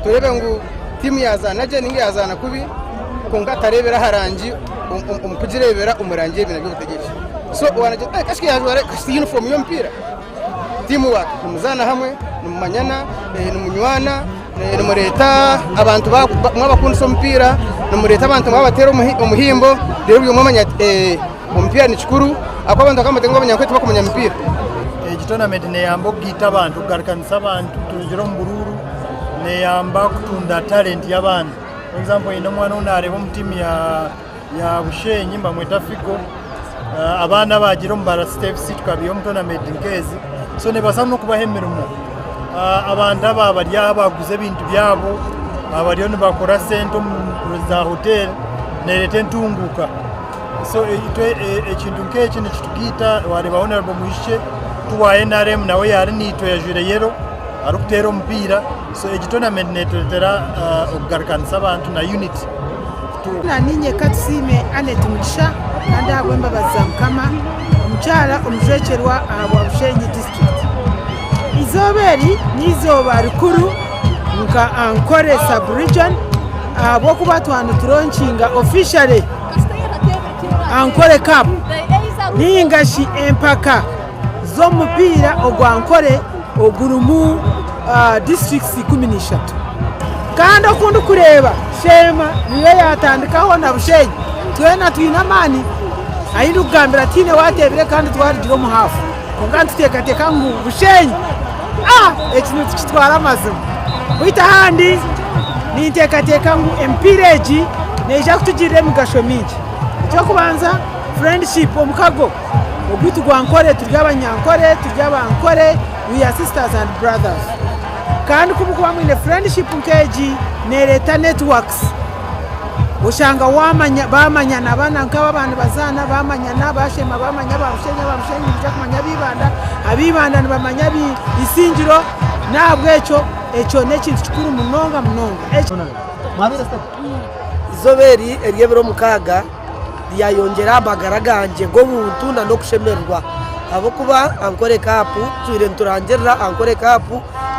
Tureebe ngu tiimu yaazaana gye nainga yaazaana kubi kwonka atareebera aha rangi omu kugireebera omu rangi y'ebibiina by'obutegyeki. So wanagira oti kasita yaajwara yunifoomu y'omupiira, tiimu waaka nimuzaana hamwe, nimumanyana, nimunywana, nimureeta abantu mwabakundisa omupiira, nimureeta abantu mwabateera omuhimbo reero buri omwe amanya ati omupiira ni kikuru ahakuba abantu bakaba nibateekateeka ngu abanyankore tibakumanya mupiira. Egi tournament neyamba okugaita abantu, kugarukanisa abantu turugire omu buruuru, neyamba kutunda talent y'abaana. For example nyine omwana ou nareeba omu tiimu ya Bushenyi nibamweta Figo, abaana abagiire omu Bara City FC tukabiiha omu tournament nk'ezi, so nebaasa n'okubaha emirimo. Abantu aba bari aha baguza ebintu byabo, abariyo nibakora sente omu za hoteeri, nereeta entunguuka. So itwe ekintu nk'eki nikitugaita wareeba Honourable Mwijukye tu wa NRM nawe yaari naitwe yajwaire yellow arikuteera omupiira so egi tournament netureetera okugarukanisa abantu na unity. Niinye Katusiime Annet Mugisha kandi ahabw'embabazi za Mukama omukyara omujwekyerwa ahabwa Bushenyi disiturikiti. Eizooba eri n'eizooba rikuru nka Ankole sub region ahabw'okuba twaba nituronkinga officially Ankole Cup ninga shi empaka z'omupiira ogwa Ankole ogurimu disiturikiti 13. Kandi oku ndikureeba Sheema niyo yaatandikaho na Bushenyi twena twine amaani ahu ndikugambira tihaine waateebire kandi twarugire omu haafu kwonka nituteekateeka ngu Bushenyi eki nitukitwara amazima. Beitu ahandi ninteekateeka ngu emipiira egi neija kutugirira emigasho mingi. Eky'okubanza friendship omukago ogwaitu gwa Nkore turi abanyankore turi abankore we are sisters and brothers. Kandi ku mukuba mwine friendship nk'egi neereeta networks oshanga wamanya bamanyana abaana nk'aba aba nibazaana bamanyana bashema bamanya aba Bushenyi aba Bushenyi nibaija kumanya ab'Ibanda ab'Ibanda nibamanya ab'Isingiro n'ahabw'ekyo ekyo n'ekintu kikuru munonga munonga. Eizooba eri ery'ebiro mukaaga ryayongyera aha magara gangye g'obuntu n'okushemererwa ahabw'okuba Ankole Cup tutwire niturangirira Ankole Cup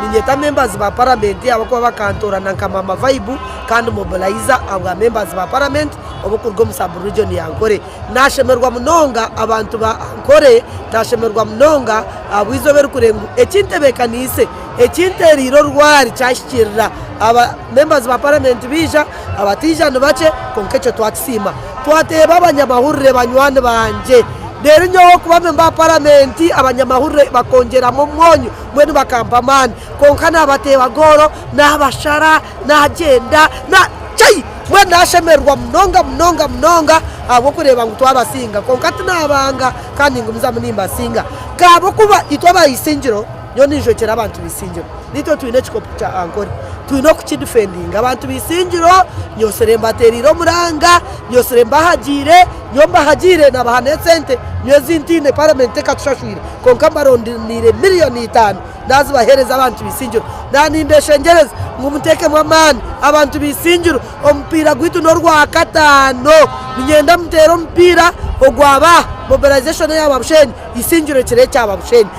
niinyeta members ba paramenti ahabw'okuba bakantoorana nka maama vibe kandi mobilizer ahabwa members ba paramenti obukuruga omu sub region ya Ankole. Naashemererwa munonga abantu ba Ankole, naashemererwa munonga ahabw'eizooba erikureeba ngu eki ntebeekaniise, eki nteereire orwari kyahikiirira. Aba members ba paramenti baija, abataija ni bakye kwonka ekyo twakisiima. Twateeba abanyamahurire banywani bangye. Reero nyowe kuba memba wa paramenti abanyamahurire bakongyeramu omwonyo mbwenu bakampa amaani. Kwonka naabateeba goolo, naabashara, naagyenda, na chai! Mbwenu naashemererwa munonga munonga munonga ahabw'okureeba ngu twabasinga. Kwonka tinaabanga kandi ningumizamu nimbasinga. Ahabw'okuba itwe aba Isingiro, nyowe ninjwekyera abantu b'Isingiro. Naitwe twine ekikopo kya Ankole, twine okukidifendinga. Abantu b'Isingiro nyotsire mbateereire omuranga, nyotsire mbahagiire, nyowe mbahagiire naabaha n'esente, nyowe ezi ntaine paramenti tekatushashwire kwonka mbarondaniire miriyoni itaano naazibaheereza abantu b'Isingiro. Naanimbeshengyereza ngu muteekemu amaani abantu b'Isingiro, omupiira gwaitu n'orwakataano, niinyenda muteere omupiira ogwaba mobilization eya Bushenyi. Isingiro ekiro ekyaba Bushenyi.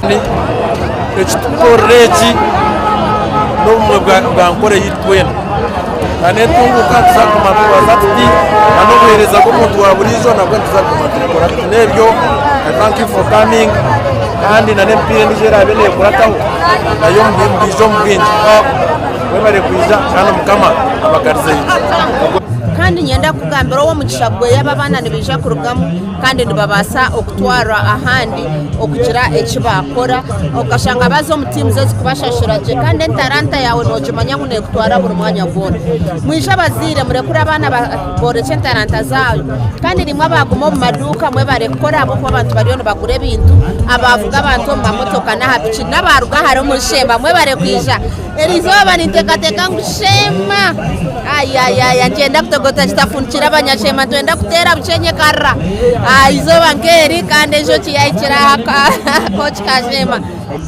Ekitukorera eki n'obumwe bwa Ankole yaitu twena. N'entunguuka nituza kuguma nitubaza tuti na n'obuheereza bw'omuntu wa buriijo nabwo nituza kuguma nitubukora tuti. N'ebyo I thank you for coming kandi na n'emipiira endiijo eraabe neekurataho nayo mwije omu bwingi. Mwebare kwija kandi Mukama abagarizeyo gye. Kandi niinyenda kukugambira ow'omugisha gwe aba abaana nibaija kurugamu kandi nibabaasa okutwarwa ahandi okugira eki baakora okashanga baaza omu tiimu ezikubashashura gye kandi entaranta yaawe noogimanya ngu neekutwara buri mwanya gwona. Mwije abazaire murekure abaana boorekye entaranta zaabo kandi naimwe abaaguma omu maduuka mwebare kukora ahabw'okuba abantu bariyo nibagura ebintu, abaavuga abantu omu mamotoka n'aha piki n'abaaruga hare omuri Sheema mwebare kwija. Eri izooba ninteekateeka ngu Sheema ayayaya nikyenda kutogota kitafundikire abanyasheema nitwenda kuteera bukyenye karira aha izooba nk'eri kandi enjoki yahikire aha kooki ka Sheema.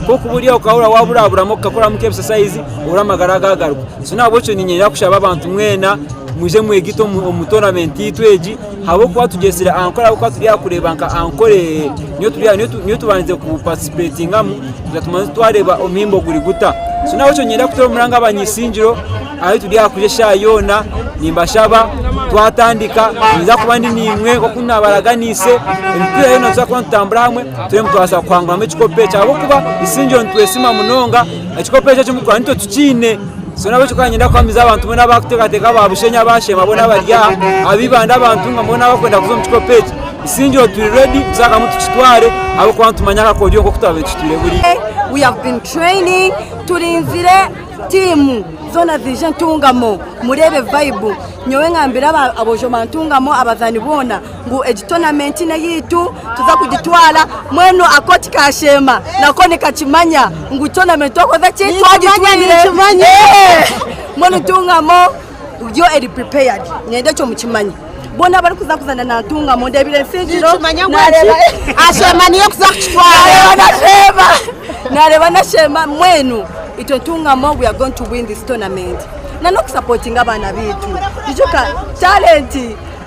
Nk'oku buriya okahurira waburaburamu okakoramu nk'ebisasayizi ohurira amagara gaagaruka. So n'ahabw'ekyo niinyenda kushaba abantu mwena mwije mwegite omu toonamenti yaitu egi ahabw'okuba tugyezire Ankole ahabw'okuba turi aha kureeba nka Ankole niyo tubandize kupatisipetingamu kugira tubanze twareeba omuhimbo guri guta. So nahabwekyo niinyenda kuteera omuranga abany'Isingiro ahu turi aha kuja eshaaha yoona nimbashaba twatandika ninza kuba ndi naimwe nk'oku naabaraganiise emipiira yoona nituza kuba nitutambura hamwe turebe ngu twabaasa kuhanguramu ekikopo eki ahabw'okuba Isingiro nitwesiima munonga ekikopo eki ekimurikworeba nitwe tukiine. So nahabwekyo nkaba niinyenda kuhamiza abantu boona abakuteekateeka aba Bushenyi abashema boona abari aha ab'Ibanda abantu boona abakwenda kuza omu kikopo eki. Isingiro turi ready tuzagamu tukitware ahabw'okuba nitumanya akakoryo nk'oku twabaire tukitwire buriya. We have been training turinzire tiimu zoona ziije Ntungamo mureebe vibe. Nyowe ngambire aboojo ba Ntungamo abazaani boona ngu egi tournament n'eyaitu tuza kugitwara mbwenu ako tikasheema nako nikakimanya ngu tournament twakoze ki twagitwire mbwenu Ntungamo yo eri prepared niinyenda ekyo mukimanye. Boona abarikuza kuzaana na Ntungamo ndeebire Nsingiro Nitumanya ngu eki Asheema niyo kuza kukitwara. Nareeba Nasheema nareeba Nasheema mbwenu itwe Ntungamo we are going to win this tournament na n'okusapotinga abaana baitu ijuka talent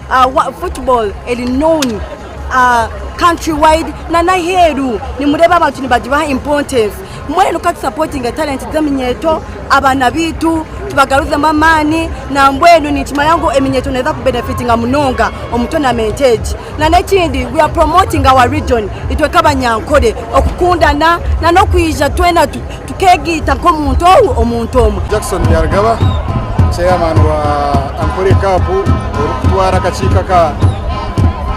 uh, football eri known uh, country wide na n'aheeru nimureeba abantu nibagibaha importance Mbwenu ka tusapotinge talenti z'eminyeeto, abaana baitu, tubagaruzemu amaani, nambwenu ninkimanya ngu eminyeeto neeza kubenefitinga munonga omu tonamenti egi. Na n'ekindi we are promoting our region itwe nk'abanyankore okukundana na n'okwija twena tukeegaita nk'omuntu ou omuntu omwe. Jackson Byarugaba, Chairman wa Ankole Cup orikutwara akakiiko aka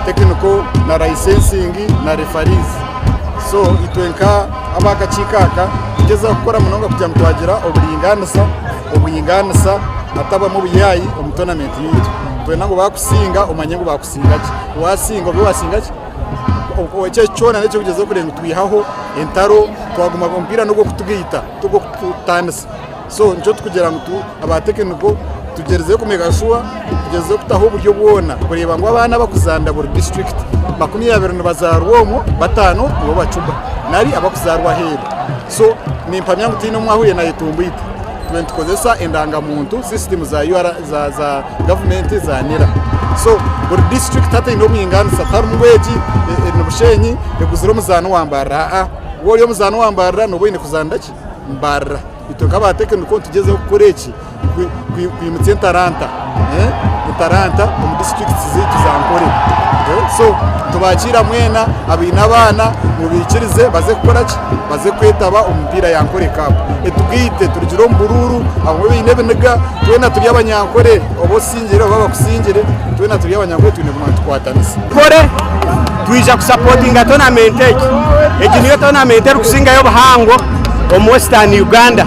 Technical na Licensing na Referees. So itwe nka ab'akakiiko aka tugyezeho kukora munonga kugira ngu twagira oburingaanisa obwingaanisa hatabamu obuyaayi omu toonamenti yaitu. Nitwenda ngu baakusinga omanye ngu baakusinga ki, waasinga obe waasinga ki. Eki kyona n'eky'okugyezaho kureeba ngu twihaho entaro twaguma omupiira n'ogw'okutugaita tigw'okututaanisa. So nikyo turikugira ngu aba tekiniko tugyerizeho kumeka shuwa tugyezeho kutaho oburyo bwona kureeba ngu abaana abarikuzaanira buri disiturikiti 20 nibazaarwa omwo, bataano nibo bacuba nari abarikuzaarwa aheeru. So nimpamya ngu tihaine omwe ahuire nayetumbiita. Tube nitukozesa endangamuntu sisitimu za URA za za gavumenti za NIRA. So buri disiturikiti hati eine obwinganisa tiharimu ngu egi ni Bushenyi eguzire omuzaani wa Mbarara aa waaba ori omuzaani wa Mbarara nooba oine kuzaanira ki? Mbarara. Itwe nk'aba tekiniko nitugyezaho kukora eki kwimutsya entaranta entaranta omu disiturikiti zaitu za Nkore. So nitubakiira mwena abaine abaana mubaikirize baze kukora ki? Baze kwetaba omu mipiira ya Nkore Cup. Etugaite turugire omu buruuru, abamwe baine ebiniga, twena turi Abanyankore oba osingire oba bakusingire, twena turi Abanyankore twine kuguma nitukwatanisa. Nkore twija kusapotinga tonamenti egi. Egi niyo tonamenti erikusingayo obuhango omu Western Uganda.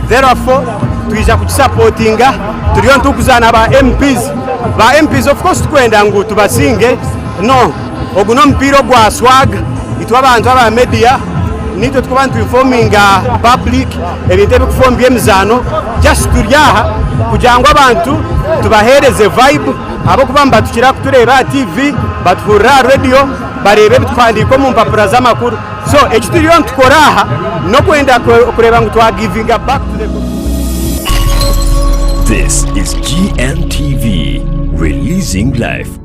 Therefore, twija kugisapotinga turiyo nitukuzaana ba MPs. Ba MPs of course tikwenda ngu tubasinge, no. Ogu n'omupiira ogwa swag. Itwe abantu aba media nitwe tukuba nitu informinga public ebintu ebikufa omu by'emizaano. Just turi aha kugira ngu abantu tubaheereze vibe ahabw'okuba nibatukira kutureeba aha TV, batuhurira aha radio, bareeba ebitukuhandiika omu mpapura z'amakuru. So eki turiyo nitukora aha n'okwenda kureeba ngu twa givinga back to the This is GNTV, releasing life.